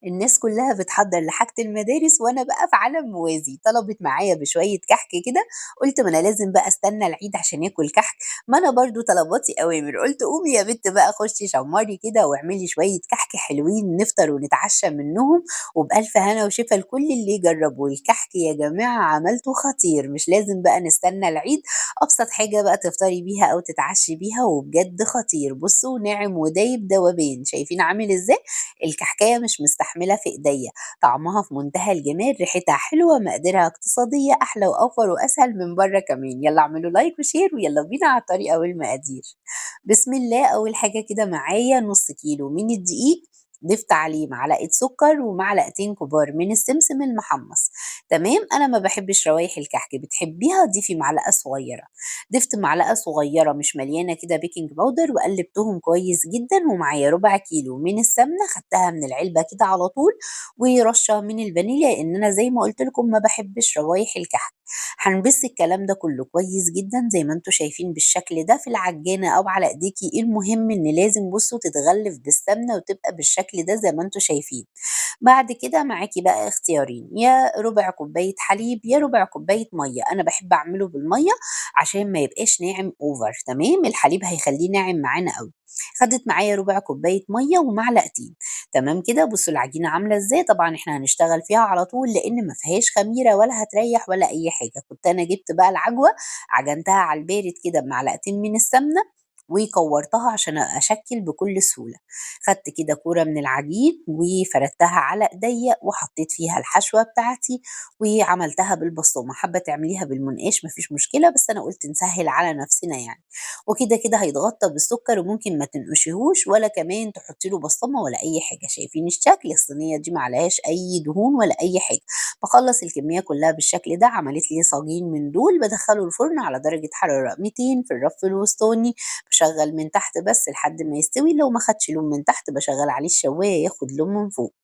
الناس كلّها بتحضّر لحاجة المدارس وأنا بقى في عالم موازي، طلبِت معايا بشوية كحك كده، قُلت ما أنا لازم بقى أستنى العيد عشان آكل كحك، ما أنا برضه طلباتي أوامر، قُلت قومي يا بت بقى خشي شمّري كده واعملي شوية كحك حلوين نفطر ونتعشى منّهم، وبألف هنا وشفا لكل اللي يجرّبه. الكحك يا جماعة عملته خطير، مش لازم بقى نستنى العيد، أبسط حاجة بقى تفطري بيها أو تتعشي بيها وبجد خطير. بُصّوا ناعم ودايب دوبان، شايفين عامل إزاي؟ الكحكاية مش مستحملة في إيديا، طعمها في منتهى الجمال، ريحتها حلوة، مقاديرها اقتصادية، أحلى وأوفر وأسهل من برّه كمان. يالّا اعملوا like و share ويالّا بينا على الطريقة والمقادير. بسم الله. أول حاجة كده معايا نُص كيلو من الدقيق، ضفت عليه معلقة سكر ومعلقتين كبار من السمسم المحمص. تمام، أنا ما باحبش روايح الكحك، بتحبيها ضيفي معلقة صغيرة. ضفت معلقة صغيرة مش مليانة كده baking powder وقلبتهم كويس جدًا، ومعايا ربع كيلو من السمنة خدتها من العلبة كده على طول، ورشة من الفانيليا لإن أنا زي ما قلت لكم ما باحبش روايح الكحك. هنبث الكلام ده كله كويس جدًا زي ما أنتم شايفين بالشكل ده في العجانة أو على إيديكِ. المهم إن لازم بصوا تتغلف بالسمنة وتبقى بالشكل ده زي ما أنتم شايفين. بعد كده معاكِ بقى اختيارين، يا ربع كوباية حليب يا ربع كوباية مَيّة، أنا باحب أعمله بالمَيّة عشان ما يبقاش ناعم over. تمام، الحليب هيخليه ناعم معانا أوي. خدت معايا ربع كوباية مَيّة ومعلقتين. تمام كده، بصوا العجينة عاملة إزاي. طبعًا إحنا هنشتغل فيها على طول لإن ما فيهاش خميرة ولا هتريح ولا أي حاجة. كنت أنا جبت بقى العجوة عجنتها على البارد كده بمعلقتين من السمنة وكورتها عشان أشكل بكل سهولة. خدت كده كورة من العجين وفردتها على إيديا وحطيت فيها الحشوة بتاعتي وعملتها بالبسطومة. حابة تعمليها بالمنقاش مفيش مشكلة، بس أنا قلت نسهل على نفسنا يعني. وكده كده هيتغطى بالسكر وممكن ما تنقشيهوش ولا كمان تحطي له بسطومة ولا أي حاجة. شايفين الشكل؟ الصينية دي ما عليهاش أي دهون ولا أي حاجة. بخلص الكمية كلها بالشكل ده. عملت لي صاجين من دول، بدخله الفرن على درجة حرارة 200 في الرف الوسطاني، بشغل من تحت بس لحد ما يستوي. لو ما خدش لون من تحت بشغل عليه الشوايه ياخد لون من فوق.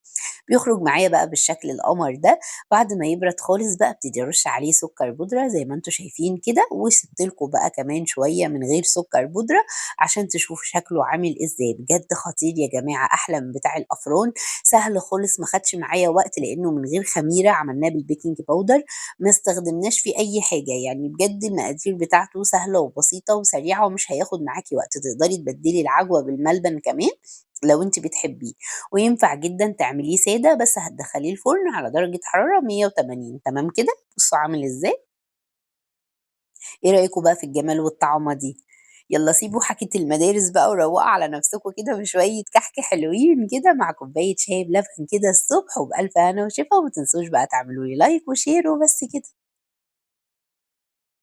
بيخرج معايا بقى بالشكل القمر ده. بعد ما يبرد خالص بقى ابتدي ارش عليه سكر بودره زي ما انتم شايفين كده، وسبت لكم بقى كمان شويه من غير سكر بودره عشان تشوفوا شكله عامل ازاي. بجد خطير يا جماعه، احلى من بتاع الافران، سهل خالص، ما خدش معايا وقت لانه من غير خميره، عملناه بال baking powder، ما استخدمناش فيه اي حاجه. يعني بجد المقادير بتاعته سهله وبسيطه وسريعه ومش هياخد معاكي وقت. تقدري تبدلي العجوه بالملبن كمان لو انت بتحبيه، وينفع جدا تعمليه ساده بس هتدخليه الفرن على درجه حراره 180. تمام كده، بصوا عامل ازاي. ايه رايكم بقى في الجمال والطعمه دي؟ يلا سيبوا حكايه المدارس بقى وروقوا على نفسكم كده بشويه كحك حلوين كده مع كوبايه شاي بلبن كده الصبح، وبألف هنا وشفا. وما تنسوش بقى تعملوا لي like و share وبس كده.